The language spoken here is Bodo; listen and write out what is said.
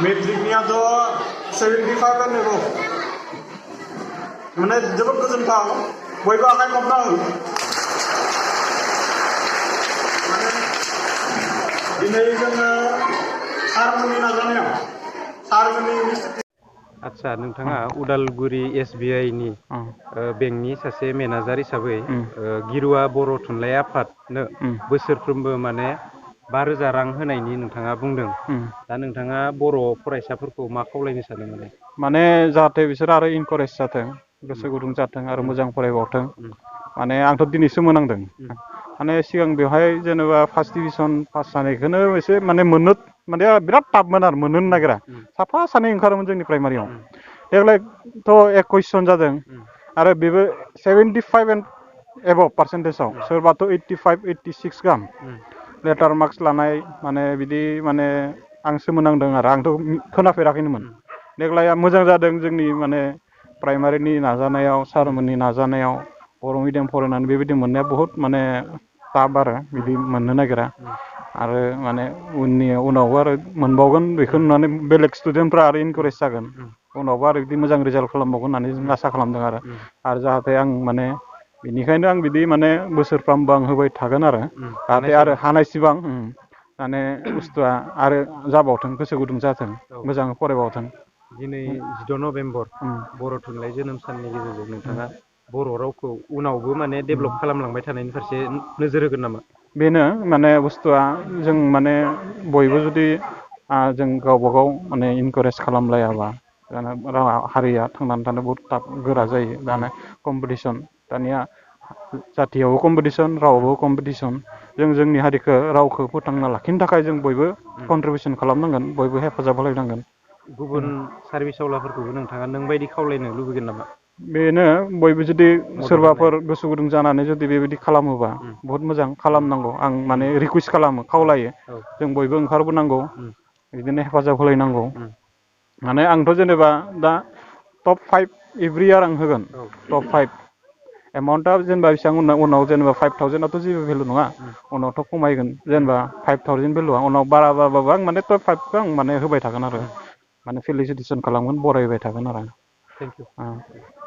मेट्रिकनियाथ' 75 एन्ड एबभ माने जोबोद गोजोनथाव बयबो आखाइ खबना हो माने दिनै जोङो सारमोननि नाजानायाव सारमोननि आच्छा नोंथाङा उदालगुरि SBI नि बेंकनि सासे मेनेजार हिसाबै गिरुवा बर' थुनलाइ आफादनो बोसोरफ्रोमबो माने 5,000 रां होनायनि नोंथाङा बुंदों दा नोंथाङा बर' फरायसाफोरखौ मा खावलायनो सानो माने जाहाथे बिसोर आरो इनकारेज जाथों गोसो गुदुं जाथों आरो मोजां फरायबावथों माने आंथ' दिनैसो मोनांदों माने सिगां बेवहाय जेनेबा फार्स्ट डिभिजन पास जानायखौनो एसे माने मोननो माने बिराद टाफमोन आरो मोननो नागिरा साफा सानै ओंखारोमोन जोंनि प्राइमारियाव देग्लायथ' 21 जन जादों आरो बेबो 75 एन्ड एबभ पार्सेन्टेजाव सोरबाथ' 85 86 गाहाम लेटार मार्क्स लानाय माने बिदि माने आं सोमोनांदों आरो आंथ' खोनाफेराखैनोमोन देग्लाय मोजां जादों जोंनि माने प्राइमारिनि नाजानायाव सारमोननि नाजानायाव बर' मिडियाम फरायनानै बेबायदि मोननाया बहुत माने टाफ आरो बिदि मोननो नागिरा आरो माने उनावबो आरो मोनबावगोन बेखौ नुनानै बेलेग स्टुडेन्टफ्रा आरो इनकारेज जागोन उनावबो आरो बिदि मोजां रिजाल्ट खालामबावगोन होननानै जों आसा खालामदों आरो जाहाथे आं माने बेनिखायनो आं बिदि माने बोसोरफ्रामबो आं होबाय थागोन आरो जाहाथे आरो हानायसिबां माने बुस्थुआ आरो जाबावथों गोसो गुदुं जाथों मोजाङै फरायबावथों दिनै 14 नभेम्बर बर' थुनलाइ जोनोम साननि गेजेरजों नोंथाङा बर' रावखौ उनावबो माने डेभेलप खालामलांबाय थानायनि फारसे नोजोर होगोन नामा बेनो माने बुस्थुआ जों माने बयबो जुदि जों गावबा गाव माने इनकारेज खालामलायाबा रावा हारिया थांनानै थानो बहुद टाफ गोरा जायो दाना कम्पिटिसन दानिया जाथियावबो कम्पिटिसन रावावबो कम्पिटिसन जों जोंनि हारिखौ रावखौ फोथांना लाखिनो थाखाय जों बयबो कन्ट्रिबिउसन खालामनांगोन बयबो हेफाजाब होलायनांगोन गुबुन सार्भिस आवलाफोरखौबो नोंथाङा नों बायदि खावलायनो लुबैगोन नामा बेनो बयबो जुदि सोरबाफोर गोसो गुदुं जानानै जुदि बेबायदि खालामोबा बहुत मोजां खालामनांगौ आं माने रिकुवेस्ट खालामो खावलायो जों बयबो ओंखारबोनांगौ बिदिनो हेफाजाब होलायनांगौ माने आंथ' जेनेबा दा टप 5 एभ्रि इयार आं होगोन टप 5 एमाउन्टआ जेनेबा बेसेबां उनाव जेनेबा 5,000आथ' जेबो भेलु नङा उनावथ' खमायगोन जेनेबा 5,000 भेलुआ उनाव बारा बाराबाबो आं माने टप 5खौ आं माने होबाय थागोन आरो माने फेलिसिटेसन खालामगोन बरायबाय थागोन आरो थेंक इउ